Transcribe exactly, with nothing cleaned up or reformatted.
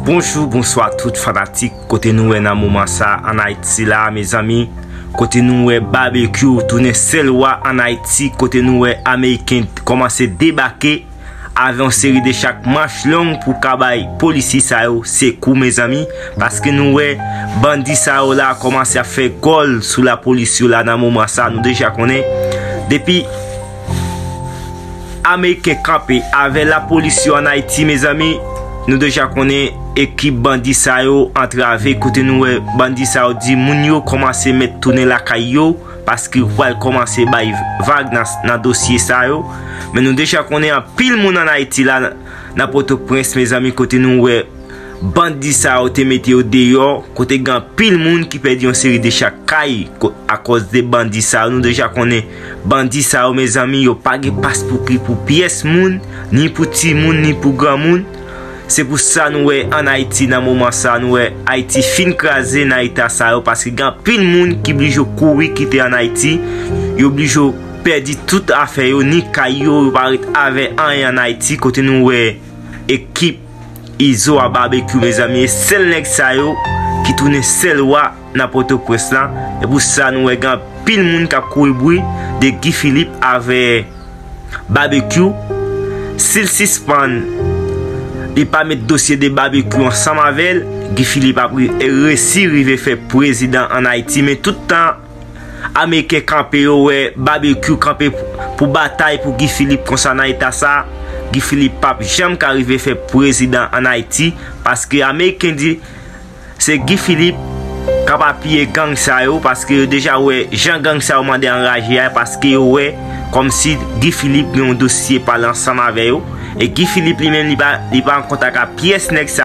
Bonjou, bonswa tout fanatik. Kote nou wè nan moman sa ann Ayiti la, mezanmi, kote nou wè Babekyou tounen sèl wa ann Ayiti, kote nou wè Ameriken kòmanse debake avè yon seri de chak manch long pou ka bay polisye sa yo sekou, mezanmi, paske nou wè bandi sa yo la kòmanse ap fè gòl sou lapolis yo la nan moman sa. Nou deja konnen, depi Ameriken kanpe avè lapolis yo ann Ayiti, mezanmi, nou deja konnen ekip bandi sa yo antrave, kote nou wè bandi sa yo di moun yo kòmanse mèt tounen lakay yo, paske yo pral kòmanse bay vag nan, nan dosye sa yo. Men nou deja konnen anpil moun ann Ayiti la, nan Pòtoprens, mezanmi, kote nou wè bandi sa yo te mete yo deyò, kote gen anpil moun ki pèdi yon seri de chak kay ko-, akòz de bandi sa yo. Nou deja konnen bandi sa yo, mezanmi, yo pa gen paspouki pou pyès moun, ni pou timoun, ni pou granmoun. Se pou sa nou wè ann Ayiti nan moman sa, nou wè Ayiti fin kraze nan eta sa yo, paske gen anpil moun ki blije kouri kite ann Ayiti, yo blije pèdi tout afè yo, ni kay yo, yo pa ret avè anyen ann Ayiti, kote nou wè ekip Izo a Babekyou, mezanmi, e sèl nèg sa yo ki tounen sèl wa nan Pòtoprens lan. E pou sa, nou wè gen anpil moun k ap kouri bri de Guy Philippe avè Babekyou. Si l sispann, li pa met dosye de Babekyou ansanm avè l, Guy Philippe ap ri-, resi rive fè prezidan ann Ayiti. Men tout tan Ameriken kanpe, yo wè Babekyou kanpe pou, pou batay pou Guy Philippe konsa nan eta sa, Guy Philippe p ap janm ka rive fè prezidan ann Ayiti, paske Ameriken di se Guy Philippe k ap apiye gang sa yo, paske yo deja wè jan gang sa yo mande anraje a, paske yo wè kòmsi Guy Philippe gen yon dosye pa l ansanm avè yo, e Guy Philippe li menm li pa, li pa an kontak ak pyès nèg sa